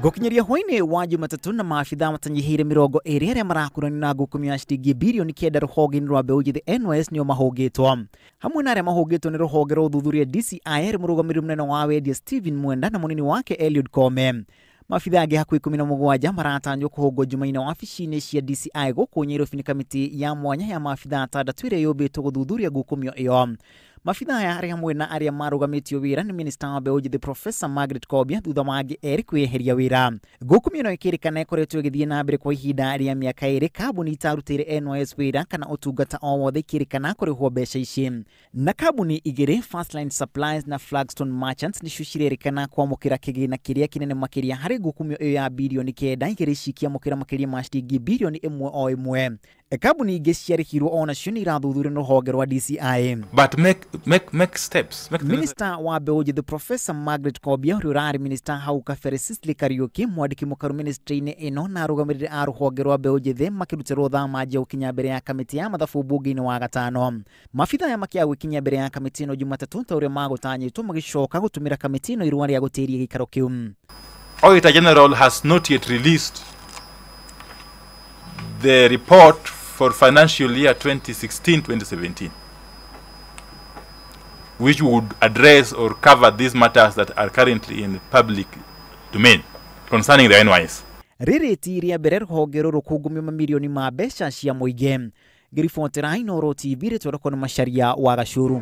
Gũkinyĩria hwaĩ-inĩ wa Jumatatũ na maabithaa matanyihĩire 20 arĩa marakuranio na ngukumio ya ciringi birioni 9 rũhonge-inĩ rwa mbeũ njĩthĩ NYS nĩo mahũngĩtwo. Hamwe na arĩa mahũngĩtwo nĩ rũhonge rwa ũthuthuria DCI arĩ mũrũgamĩrĩri mũnene wa wendia Stephen Mwenda na mũnini wake Eliud Kome. Maabithaa angĩ hakuhĩ 17 maratanywo kũhũngwo Jumaine wabici-inĩ cia DCI gũkũ Nyairobi nĩ kamĩtĩ ya mwanya ya maabithaa 6 ĩrĩa yũmbĩtwo gũthuthuria ngukumio ĩyo. Maabithaa aya arĩ hamwe na arĩa marũgamĩtio wĩra nĩ minista wa mbeũ njĩthĩ Professor Margaret Kobia thutha wa angĩ erĩ kwĩyeheria wĩra. Ngukumio ĩno ĩkĩrĩkana ĩkoretwo ĩgĩthiĩ na mbere kwa ihinda rĩa mĩaka 2, kambuni itarutĩire NYS wĩra kana ũtungata o wothe ikĩrĩkana kũrĩhwo mbeca ici. Na kambuni igĩrĩ Firstline Supplies na Flagstone Merchants nĩcio cirerĩkana kwamũkĩra kĩgĩna kĩrĩa kĩnene makĩria harĩ ngukumio ĩyo ya birioni 9, igĩrĩ ici ikĩamũkĩra makĩria ma ciringi birioni 1 o ĩmwe. Kambuni ingĩ ciarĩhirwo onacio nĩ irathuthurio nĩ rũhonge rwa DCI. But make steps. Make Minister wa mbeũ njĩthĩ Professor Margaret Kobia ũrĩa ũrarĩ minister hau kabere Cicely Kariuki, mwandĩki mũkaru ministry-inĩ ĩno na arũgamĩrĩri a rũhonge rwa mbeũ njĩthĩ makĩrutĩrwo thama nja gũkinya mbere ya kamĩtĩ ya mathabu mbunge-inĩ wa gatano. Maabithaa aya makĩaga gwĩkinyia mbere ya kamĩtĩ ĩno Jumatatũ ta ũrĩa magũtanyĩtwo, magĩcoka gũtũmĩra kamĩtĩ ĩno irũa rĩa gũtĩria gĩikaro kĩu. Auditor General has not yet released the report for financial year 2016-2017, which would address or cover these matters that are currently in the public domain concerning the NYS. Rĩrĩ ti rĩa mbere rũhonge rũrũ kungumio mamirioni ma mbeca cia mũingĩ. Ngĩribotera Inooro TV, rĩtwa rĩakwa nĩ Macharia wa Gacuru.